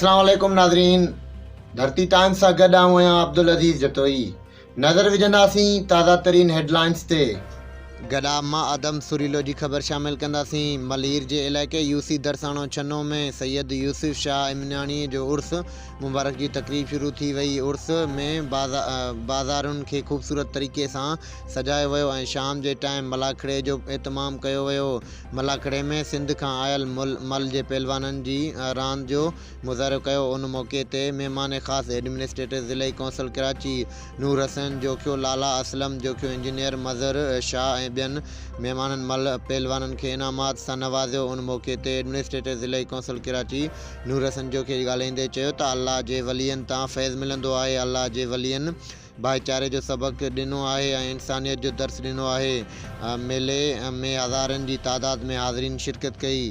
اسلام عليڪم ناظرين ڌرتي ٽائمز سان گڏ آئون آهيان عبدالعزيز جتوئي نظر وجهنداسين تازه ترين هيڊلائنز تي. گڏاپ مان عدم سريلو جي خبر شامل ڪنداسين ملير جي علائقي يوسي درساڻو ڇنو ۾ سيد يوسف شاهه امناڻي جو عرس مبارڪ جي تقريب شروع ٿي وئي عرس ۾ بازارن کي خوبصورت طريقي سان سجايو ويو ۽ شام جي ٽائيم ملاکڙي جو اهتمام ڪيو ويو ملاکڙي ۾ سنڌ کان آيل مل جي پهلوانن جي راند جو مظاهرو ڪيو ان موقعي تي مهمان خاص ايڊمنسٽريٽر ضلعي ڪونسل ڪراچي نور حسين جوکيو، لالا اسلم جوکيو، انجنيئر مظهر شاهه ۽ ٻين مهمانن مل پهلوانن کي انعامات سان نوازيو ان موقعي تي ايڊمنسٽريٽر ضلعي ڪونسل ڪراچي نور حسن جوکيي ڳالهائيندي چيو ته الله جي ولين تان فيض ملندو آهي الله جي ولين ڀائيچاري جو سبق ڏنو آهي ۽ انسانيت جو درس ڏنو آهي. ميلي ۾ هزارن جي تعداد ۾ حاضرين شرڪت ڪئي.